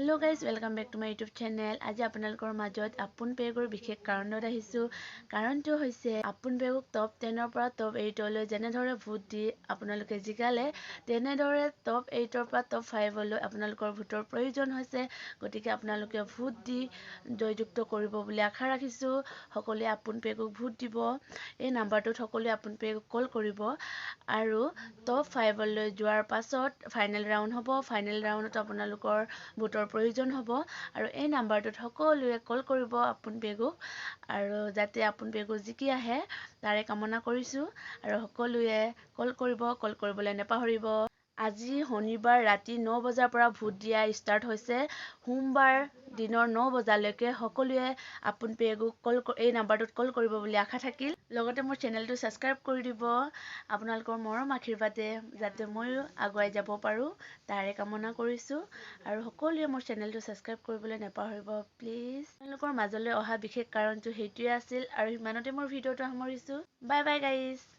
Hello guys, welcome back to my YouTube channel. আজি আপোনালোকৰ মাজত আপোন পেগুৰ বিশেষ কাৰণত আহিছোঁ। কাৰণটো হৈছে আপোন পেগুক টপ 10ৰ পৰা টপ 8লৈ যেনেদৰে ভোট দি আপোনালোকে জিকালে, তেনেদৰে টপ 8ৰ পৰা টপ 5লৈ আপোনালোকৰ ভোটৰ প্ৰয়োজন হৈছে। গতিকে আপোনালোকে ভোট দি জয়যুক্ত কৰিব বুলি আশা ৰাখিছোঁ। সকলোৱে আপোন পেগুক ভোট দিব। এই নাম্বাৰটোত সকলোৱে আপোন পেগুক কল কৰিব আৰু টপ 5লৈ যোৱাৰ পাছত ফাইনেল ৰাউণ্ড হ'ব। ফাইনেল ৰাউণ্ডত আপোনালোকৰ ভোটৰ প্ৰয়োজন হ'ব আৰু এই নাম্বাৰটোত সকলোৱে কল কৰিব আপোন পেগুক আৰু যাতে আপোন পেগু জিকি আহে, তাৰে কামনা কৰিছোঁ। আৰু সকলোৱে কল কৰিব, কল কৰিবলৈ নাপাহৰিব। আজি শনিবাৰ ৰাতি 9 বজাৰ পৰা ভোট দিয়া ষ্টাৰ্ট হৈছে। সোমবাৰ দিনৰ 9 বজালৈকে সকলোৱে আপোন পেগুক কল এই নাম্বাৰটোত কল কৰিব বুলি আশা থাকিল। লগতে মোৰ চেনেলটো ছাবস্ক্ৰাইব কৰি দিব। আপোনালোকৰ মৰম আশীৰ্বাদে যাতে ময়ো আগুৱাই যাব পাৰোঁ, তাৰে কামনা কৰিছোঁ। আৰু সকলোৱে মোৰ চেনেলটো ছাবস্ক্ৰাইব কৰিবলৈ নাপাহৰিব প্লিজ। আপোনালোকৰ মাজলৈ অহা বিশেষ কাৰণটো সেইটোৱে আছিল আৰু সিমানতে মোৰ ভিডিঅ'টো সামৰিছোঁ। Bye bye guys.